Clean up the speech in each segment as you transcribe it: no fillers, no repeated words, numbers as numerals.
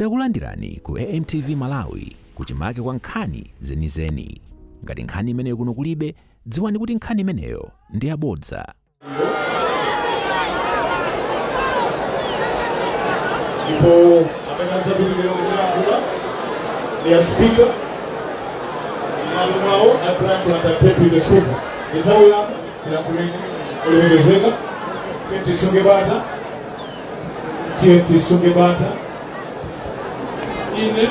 Takulandirani ku AMTV Malawi, kuchimake kwa nkhani zenizeni. Ngati nkhani imeneyo kuno kulibe, dziwani kuti nkhani imeneyo ndi yabodza. Ndipo amene adzapitirira kutilankhula ndi a Speaker m'malo mwawo a Brian Blantyre Deputy Speaker. Ndi nthawi yanu, tilankhuleni olemekezeka. Tiye tisunge bata, tiye tisunge bata. Ine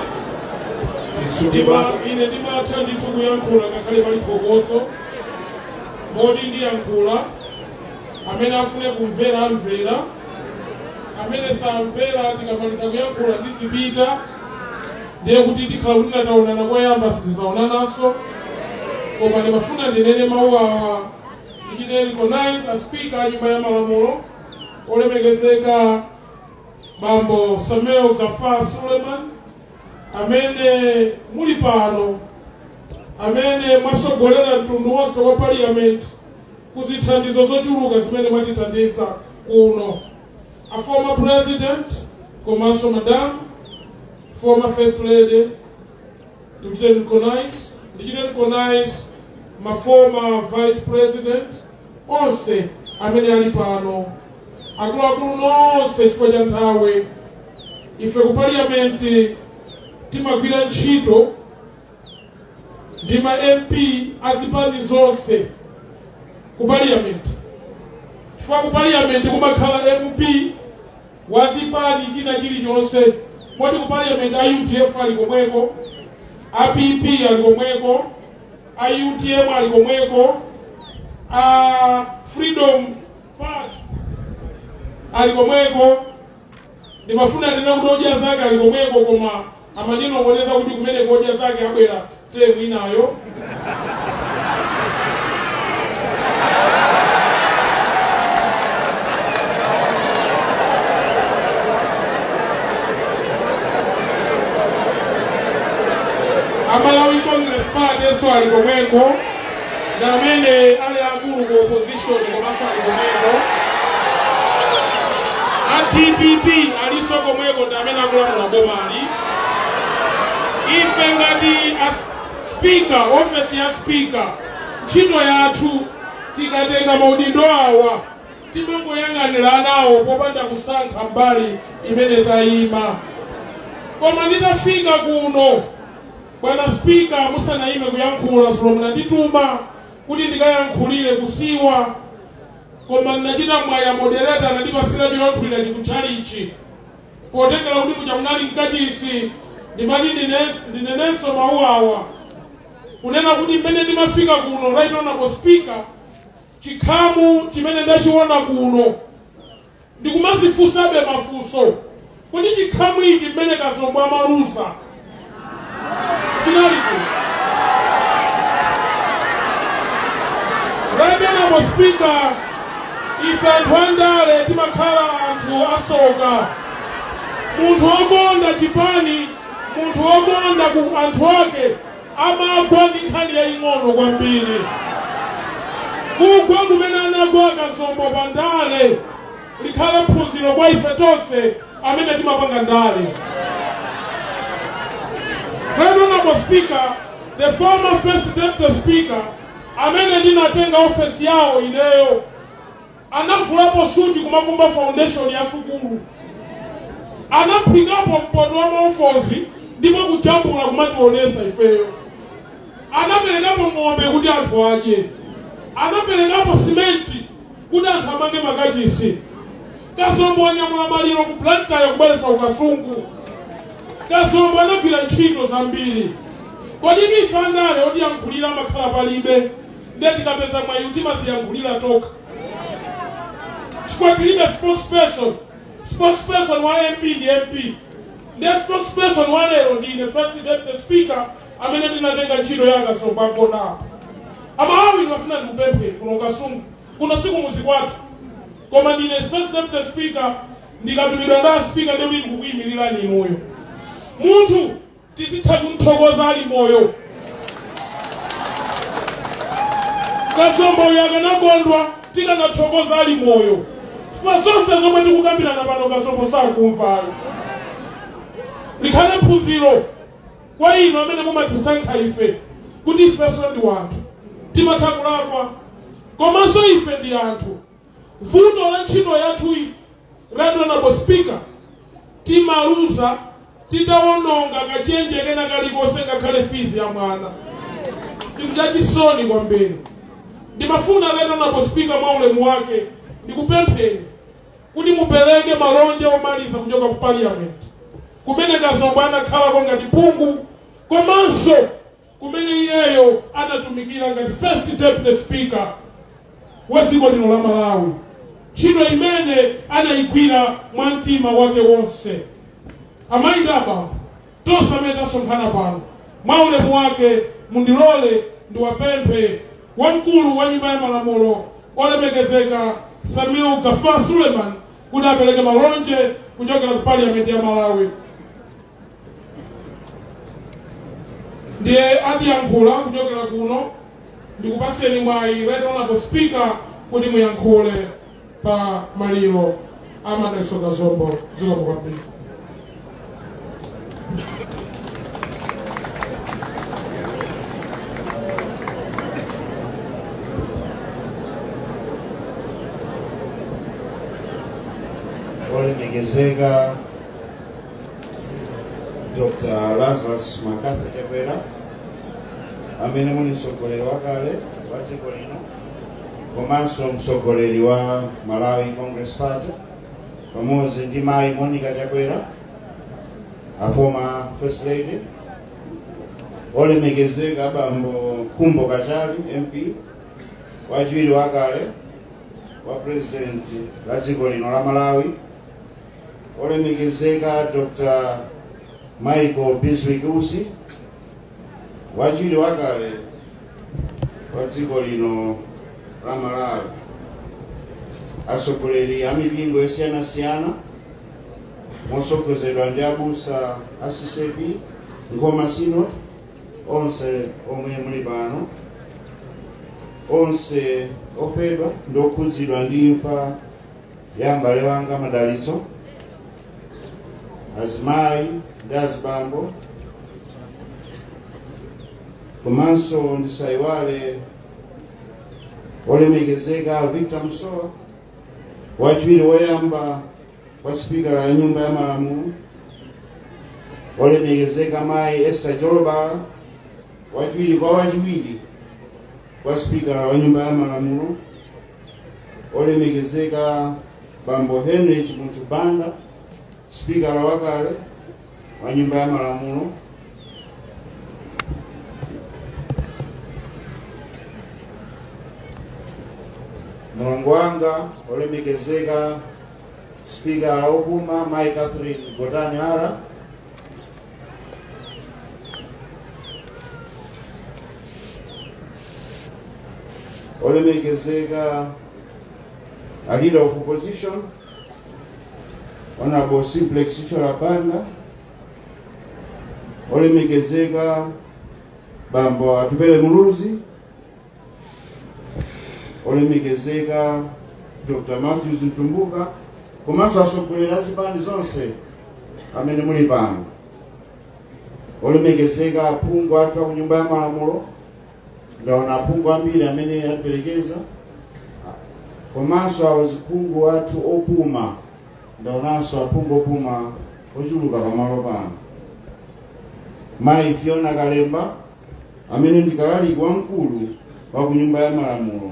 tisunge ndima bata. Ine ndimatha ndithu kuyankhula ngakhale pali phokoso, moti ndiyankhula. Amene afune kumvera amvera, amene samvera, tikamaliza kuyankhula ndizipita, ndiye kuti tikhala kuti taonana koyamba, sitizaonananso. Koma ndimafuna ndinene mawu awa: ndichite recognize a Speaker a Nyumba ya Malamulo, olemekezeka Bambo Sameer Gaffar Suleman, amene muli pano, amene mwasogolera mtundu wonse wa Parliament kuzithandizo zochuluka zimene mwatithandiza kuno, a former President komanso Madam former First Lady, tichite recognize. Ndichite recognize ma former Vice President onse amene ali pano, akuluakulu nonse. Chifukwa cha nthawi, ife ku Parliament timagwira ntchito ndi ma MP azipani zonse ku Parliament, chifukwa ku Parliament kumakhala MP wazipani china chilichonse. Moti ku Parliament a UDF ali komweko, a PP ali komweko, a UTM ali komweko, a Freedom Party ali komweko. Ndimafuna ndinene kuti Odya Zake ali komweko, koma amandinong'oneza kuti kumeneko Odya Zake abwera term inayo. A Malawi Congress Party so ali komweko, ndi amene ali akulu ku opposition, komanso ali komweko. A DPP alinso komweko, ndi amene akulamula bomali. Ife ngati a Speaker, ofesi ya Speaker, ntchito yathu tikatenga maudindo awa timangoyang'anira anawo popanda kusankha mbali imene tayima. Koma nditafika kuno, bwana Speaker, musanayime kuyankhula, dzulo munandituma kuti ndikayankhulire kusiwa, koma ndinachita mwaya, moderator anandipasira choyankhulira chikutchalichi, potengera kuti muja munali mkachisi. Ndimati ndinenenso mawu awa, kunena kuti mmene ndimafika kuno, Right Honorable Speaker, chikhamu chimene ndachiona kuno, ndikumazifunsabe mafunso kuti chikhamu ichi mmene Kazombo amaluza chinali kuno? Right Honorable Speaker, ife anthu andale timakhala anthu asoka. Munthu wokonda chipani, munthu wokonda ku anthu ake, amagwa ndi nkhani yaying'ono kwambiri. Kugwa kumene anagwa Kazombo pa ndale likhale phunziro kwa ife tonse amene timapanga ndale. Right Honorable Speaker, the former First Deputy Speaker amene ndinatenga ofesi yawo ineyo anavulapo suti kumakumba foundation ya sukulu, anaphikapo mpoto wa maofozi ndipo kujambula kumationesa ifeyo, anaperekapo ng'ombe kuti anthu adye, anaperekapo simenti kuti anthu amange makachisi. Kazombo wanyamula maliro ku Blantyre kubweretsa ukasungu. Kazombo anagwira ntchito zambiri. Kodi ife andale otiyankhulira amakhala palibe, ndiye tikapeza mwayi timaziyankhulira tokha chifukwa tilibe spokesperson. Spokesperson wa MP ndi MP, ndiye spokesperson wa lero ndine First Deputy Speaker amene ndinatenga ntchito ya Kazombo agonapo. Amalawi, ndimafuna ndikupempheni kuno Kasungu, kuno si kumuzi kwathu, koma ndine First Deputy Speaker. Ndikatumidwa ndi a Speaker, ndiye kuti ndikukuyimirirani inuyo. Munthu tizitha kumthokoza ali moyo. Kazombo uyu akanakondwa tikanathokoza ali moyo, chifukwa zonse zomwe tikukambirana pano Kazombo sakumvayo. Likhale phunziro kwa inu amene mumatisankha ife, kuti ifenso ndi wanthu, timatha kulakwa, komanso ife ndi anthu. Vuto la ntchito yathu ife, Right Honorable Speaker, timaluza titawononga kachenje kena kalikonse, ngakhale fees ya mwana. Ndikuchachisoni kwambiri. Ndimafuna, Right Honorable Speaker, mwa ulemu wake ndikupempheni kuti mupereke malonje omaliza kuchoka ku Parliament, kumene Kazombo anakhalako ngati phungu, komanso kumene iyeyo anatumikira ngati First Deputy Speaker wa dziko lino la Malawi, ntchito imene anayigwira mwa mtima wake wonse. Amayi ndi abambo tonse amene tasonkhana pano, mwa ulemu wake mundilole ndiwapemphe wamkulu wa Nyumba ya Malamulo, olemekezeka Sameer Gaffar Suleman, kuti apereke malonje kuchokera ku Parliament ya Malawi. Ndiye atiyankhula kuchokera kuno. Ndikupaseni mwayi, Right Honorable Speaker, kuti muyankhule pa maliro a Madalitso Kazombo. Zikomo kwambiri. Olemekezeka Dr Lazarus McCarthy Chakwera, amene muli mtsogoleri wakale wa dziko lino komanso mtsogoleri wa Malawi Congress Party, pamodzi ndi Mayi Monica Chakwera, a former First Lady, olemekezeka abambo Khumbo Kachali MP, wachiwiri wakale wa President la dziko lino la Malawi, olemekezeka Dr Michael Bizwick Usi, wachiwiri wakale wa dziko lino la Malawi, atsogoleri a mipingo yosiyanasiyana mosogozedwa ndi abusa a CCAP Nkhoma Synod, onse omwe muli pano, onse ofedwa ndi okhudzidwa ndi imfa ya m'bale wanga Madalitso, azimayi ndi azibambo, komanso ndisayiwale olemekezeka Victor Musowa, wachiwiri woyamba kwa Sipikala ya Nyumba ya Malamulo, olemekezeka Mayi Esther Jolobala, wachiwiri kwa wachiwiri kwa Sipikala wa Nyumba ya Malamulo, olemekezeka Bambo Henry Chimunthu Banda, Sipikala wakale wa Nyumba ya Malamulo, mlongo wanga olemekezeka Sipikala wopuma Mayi Catherine Gotani Hara, olemekezeka a Leader of Opposition, Honorable Simplex Chithyola Banda, olemekezeka Bambo Atupele Muluzi, olemekezeka Dr Matthews Mtumbuka, komanso atsogoleri a zipani zonse amene muli pano, olemekezeka aphungu athu aku Nyumba ya Malamulo, ndaona aphungu ambiri amene atiperekeza, komanso aziphungu athu opuma, ndaonanso aphungu opuma ochuluka pamalo pano, Mayi Fiona Kalemba amene ndi kalaliki wamkulu wa ku Nyumba ya Malamulo,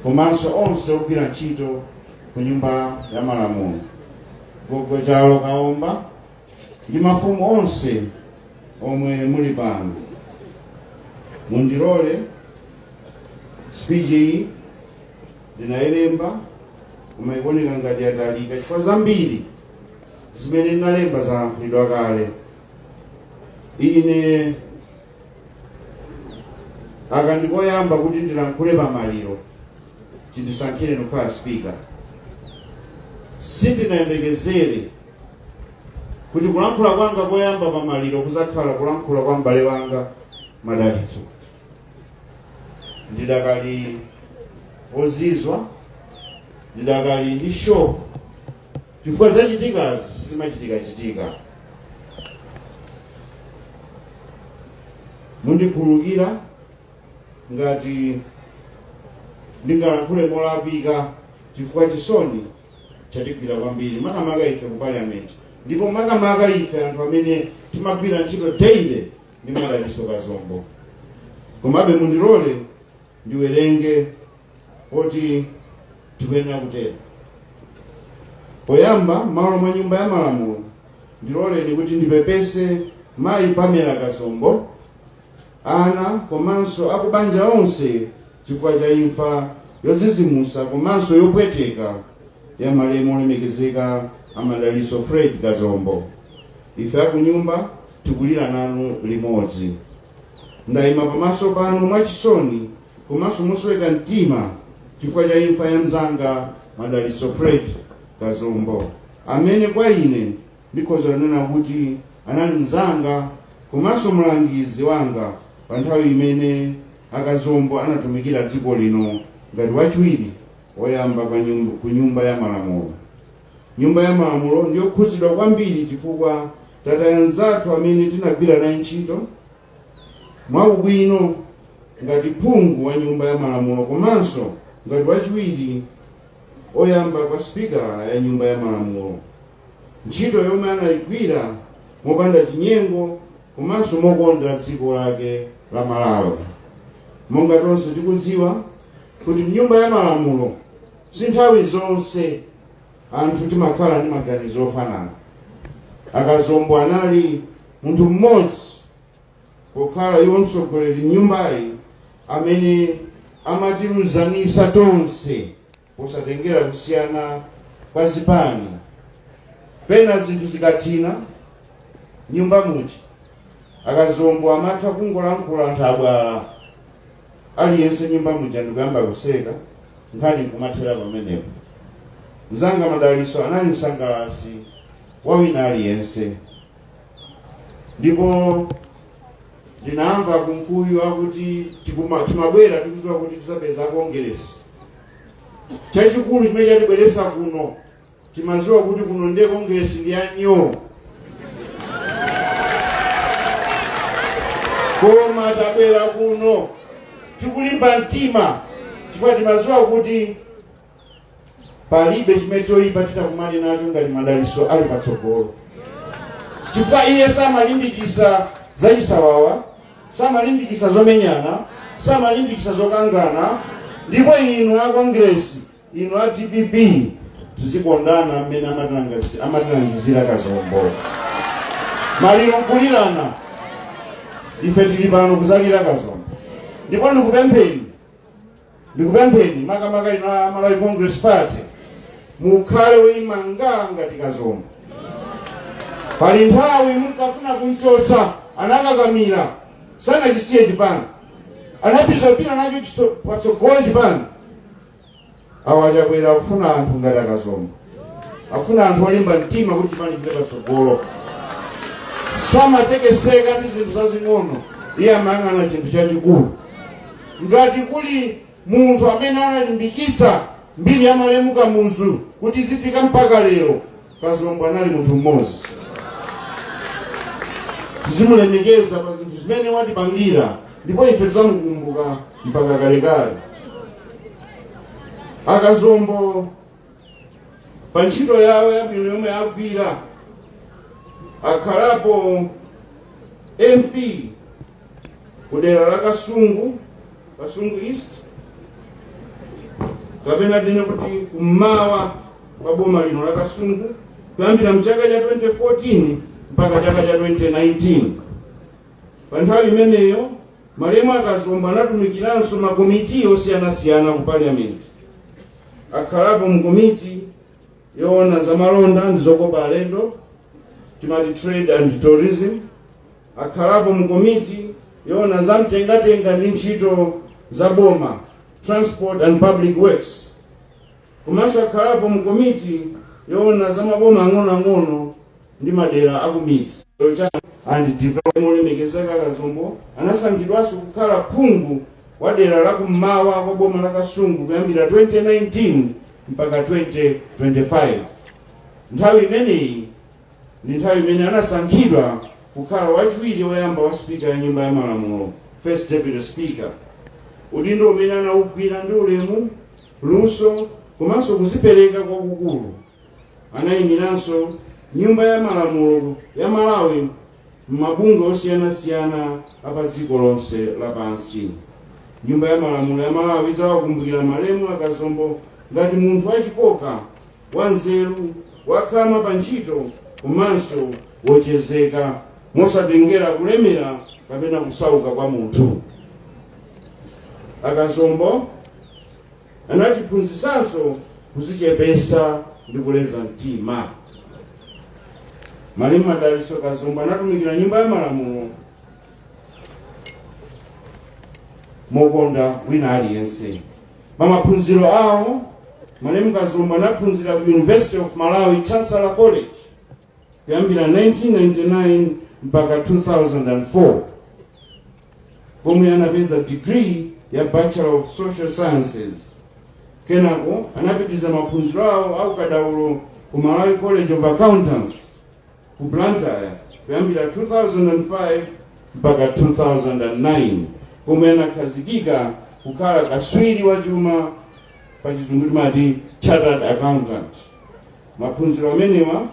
komanso onse ogwira ntchito ku Nyumba ya Malamulo, Gogo Chalo Kaomba ndi mafumu onse omwe muli pano, mundilole speech iyi ndinayilemba koma ikuoneka ngati yatalika chifukwa zambiri zimene ndinalemba zalankhulidwa kale. Ine aka ndikoyamba kuti ndilankhule pamaliro chindisankhire kukhala Speaker. Sindinayembekezere kuti kulankhula kwanga koyamba pamaliro kuzakhala kulankhula kwa m'bale wanga Madalitso. Ndidakali wozizwa, ndidakali ndi shock chifukwa zachitikazi sizimachitikachitika. Mundikhululukira ngati ndingalankhule molakwika, chifukwa chisoni chatigwira kwambiri, makamaka ife ku Parliament, ndipo makamaka ife anthu amene timagwira ntchito daily ndi Madalitso Kazombo. Komabe mundilole ndiwerenge poti tikuyenera kutero. Poyamba, m'malo mwa Nyumba ya Malamulo, ndiloleni kuti ndipepese Mayi Pamela Kazombo, ana komanso akubanja onse chifukwa cha imfa yodzidzimutsa komanso yopweteka ya malemu olemekezeka a Madalitso Fred Kazombo. Ife akunyumba tikulira nanu limodzi. Ndayima pamaso panu mwachisoni komanso mosweka mtima chifukwa cha imfa ya mzanga Madalitso Fred Kazombo, amene kwa ine ndikhoza kunena kuti anali mzanga komanso mlangizi wanga pa nthawi imene a Kazombo anatumikira dziko lino ngati wachiwiri woyamba ku Nyumba ya Malamulo. Nyumba ya Malamulo ndiyokhudzidwa kwambiri chifukwa tataya mnzathu amene tinagwira naye ntchito mwaubwino ngati phungu wa Nyumba ya Malamulo komanso ngati wachiwiri oyamba kwa Spika ya Nyumba ya Malamulo, ntchito yomwe anayigwira mopanda chinyengo komanso mokonda dziko lake la Malawi. Monga tonse tikudziwa kuti mnyumba ya Malamulo si nthawi zonse anthu timakhala ndi maganizo ofanana. A Kazombo anali munthu mmodzi, pokhala iwo mtsogoleri mnyumbayi, amene amatiluzanisa tonse posatengera kusiyana kwa zipani. Pena zinthu zikathina nyumba muja, a Kazombo amatha kungolankhula anthu abwala, aliyense nyumba muja ndikuyamba kuseka, nkhani nkumathera pamenepo. Mzanga Madalitso anali msangalasi wa wina aliyense. Ndipo ndinamva Kunkuyu akuti timabwera tikudziwa kuti tizapeza Kongeresi. Chachikulu chimene chatibweresa kuno, timadziwa kuti kuno ndiye Kongeresi ndi yanyo, koma tabwera kuno tikulimba mtima chifukwa timadziwa kuti palibe chimene choyipa titakumane nacho ngati Madalitso ali patsogolo, chifukwa iye samalimbikisa zachisawawa, samalimbikisa zomenyana, samalimbikisa zokangana. Ndipo inu a Kongresi, inu a DPP, tizikondana mmene amatilangizira Kazombo. Maliro nkulirana, ife tili pano kuzalira Kazombo. Ndipo ndikupempheni, ndikupempheni makamaka inu a Malawi Congress Party, mukhale woyima ngati Kazombo. Pali nthawi munkafuna kumchotsa, anakakamira, sanachisiye chipani, anapita kupita nacho patsogolo chipani. Awa Achakwera akufuna anthu ngati a Kazombo, akufuna anthu olimba mtima kuti chipani chipite patsogolo. Samatekeseka ndi zinthu zazing'ono, iye amayang'ana chinthu chachikulu. Ngati kuli munthu amene analimbikitsa mbiri ya malemu Kamuzu kuti zifika mpaka lero, Kazombo anali munthu mmodzi. Tizimulemekeza pa zinthu zimene watipangira, ndipo ife tizamukumbuka mpaka kalekale. A Kazombo pa ntchito yawo yabwino yomwe agwira, akhalapo MP ku dera la Kasungu, Kasungu East, kapena tinene kuti kummawa kwa boma lino la Kasungu, kuyambira mchaka cha 2014 mpaka chaka cha 2019. Pa nthawi imeneyo malemu a Kazombo anatumikiranso makomiti osiyanasiyana ku Parliament. Akhalapo mu komiti yoona za malonda ndi zokopa alendo, timati Trade and Tourism. Akhalapo mu komiti yoona za mtengatenga ndi ntchito za boma, Transport and Public Works. Komanso akhalapo mu komiti yoona za maboma ang'onoang'ono ndi madera akumidzi and development. Olemekezeka Kazombo anasankhidwanso kukhala phungu wa dera la kummawa kwa boma la Kasungu kuyambira 2019 mpaka 2025. Nthawi imeneyi ndi nthawi imene anasankhidwa Kukhala wachiwiri woyamba wa spika ya Nyumba ya Malamulo, First Deputy Speaker, udindo umene anawugwira ndi ulemu, luso komanso kuzipereka kwakukulu. Anayimiranso Nyumba ya Malamulo ya Malawi m'mabungwe osiyanasiyana apa dziko lonse lapansi. Nyumba ya Malamulo ya Malawi idzawakumbukira malemu Akazombo ngati munthu wachikoka, wanzeru, wakhama pa ntchito komanso wochezeka, mosatengera kulemera kapena kusauka kwa munthu. Akazombo anatiphunzitsanso kuzichepesa ndi kuleza mtima. Malemu Madalitso Kazombo anatumikira Nyumba ya Malamulo mokonda wina aliyense. Pa maphunziro awo, malemu Kazombo anaphunzira ku University of Malawi Chancellor College kuyambira 1999 mpaka 2004, komwe anapeza degree ya Bachelor of Social Sciences. Kenako anapitiza maphunziro awo aukadaulo ku Malawi College of Accountants ku Blantyre kuyambira 2005 mpaka 2009, komwe anakhazikika kukhala kaswiri wa chuma, pa Chizungu timati chartered accountant. Maphunziro amenewa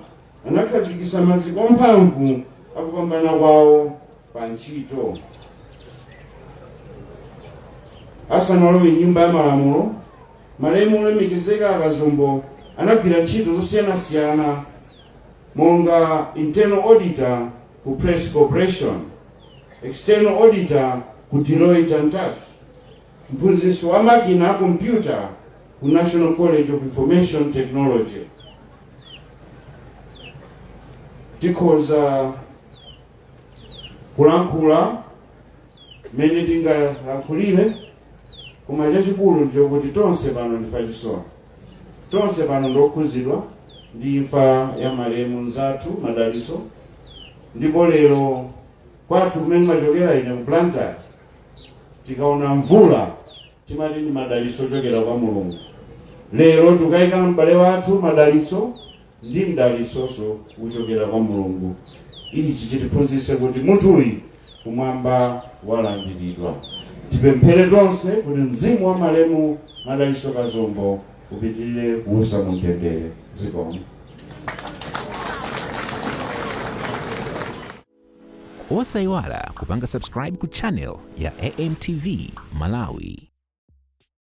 anakhazikitsa maziko amphamvu akupambana kwawo pa ntchito. Asanalowe Nyumba ya Malamulo, malemu olemekezeka Akazombo anagwira ntchito zosiyanasiyana monga internal auditor ku Press Corporation, external auditor ku Deloitte and Touche, mphunzitsi wa makina a kompyuta ku National College of Information Technology. Tikhoza kulankhula mmene tingalankhulire, koma chachikulu ndichokuti tonse pano ndife achisoni, tonse pano ndiokhuzidwa ndi imfa ya malemu mnzathu Madalitso. Ndipo lero kwathu kumene machokera ine ku Blantyre, tikaona mvula timati ndi madalitso ochokera kwa Mulungu. Lero tikayika m'bale wathu Madalitso ndi mdalitsonso kuchokera kwa Mulungu. Ichi chitiphunzitse kuti munthuyu kumwamba walandiridwa. Tipemphere tonse kuti mzimu wa malemu Madalitso Kazombo upitirire kuusa mu mtendere. Zikomo. Osayiwala kupanga subscribe ku channel ya AMTV Malawi.